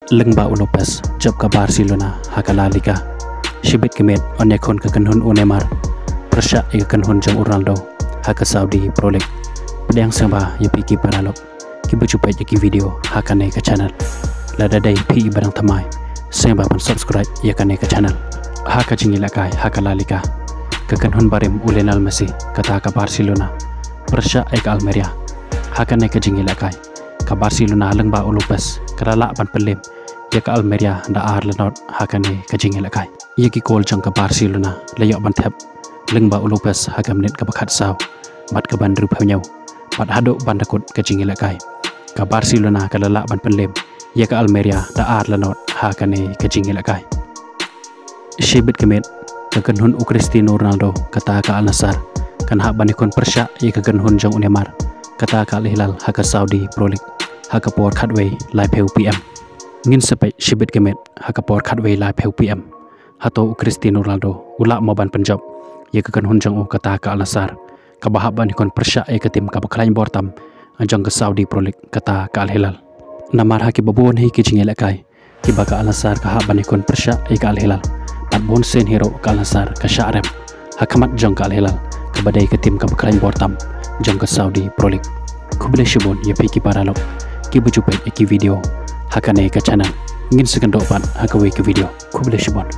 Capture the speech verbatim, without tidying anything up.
Lyngba u Lopez jop ka Barcelona ha ka La Liga. Shibit ka miet yn ïakhun ka kynhun u Neymar pyrshah ïa ka kynhun jong u Ronaldo ha ka Saudi Pro League. Pdiang sngewbha ïa phi ki paralok kiba ju peit ïa ki video ha kane ka channel. Lada dei phi iba dang thymmai, sngewbha ban subscribe ïa kane ka channel. Ha ka jingïalehkai ha ka La Liga, ka kynhun barim u Lionel Messi kata ka Barcelona pyrshah ïa ka Almeria. Ha kane ka jingïalehkai, ka Barcelona lyngba u Lopez ka la lah ban pynlem ïa ka Almeria da ar la not ha kane ka jingïalehkai. Ïa ki kol jong ka Barcelona la ïoh ban thep lyngba u Lopez ha ka minit kaba khatsaw bad kaba hynriewphew hynñiew. Bad haduh ban da kut ka jingïalehkai, ka Barcelona ka la lah ban pynlem ïa ka Almeria da ar la not ha kane ka jingïalehkai. Shibit ka miet, ka kynhun u Cristiano Ronaldo kata ka Al Nassr kan hap ban ïakhun pyrshah ïa ka kynhun jong u Neymar kata ka Al Hilal ha ka Saudi Pro League ha ka por khatwei laiphew P M. Ngin sa peit shibit ka miet, ha ka por khatwei laiphew P M, hato u Cristiano Ronaldo u lah mo ban pynjop ïa ka kynhun jong u kata ka Al Nassr kaba hap ban ïakhun pyrshah ïa ka tim kaba khlaiñ bor tam jong ka Saudi Pro League kata ka Al Hilal? Namar ha kiba bun hi ki jingïalehkai kiba ka Al Nassr ka hap ban ïakhun pyrshah ïa ka Al Hilal, bad bun sien hi ruh ka Al Nassr ka shah rem ha khmat jong ka Al Hilal kaba dei ka tim kaba khlaiñ bor tam jong ka Saudi Pro League. Khublei shibun ïa phi ki paralok kiba ju peit ïa ki video ha kane ka channel. Ngin sa ïakynduh pat ha kawei ka video. Khublei shibun.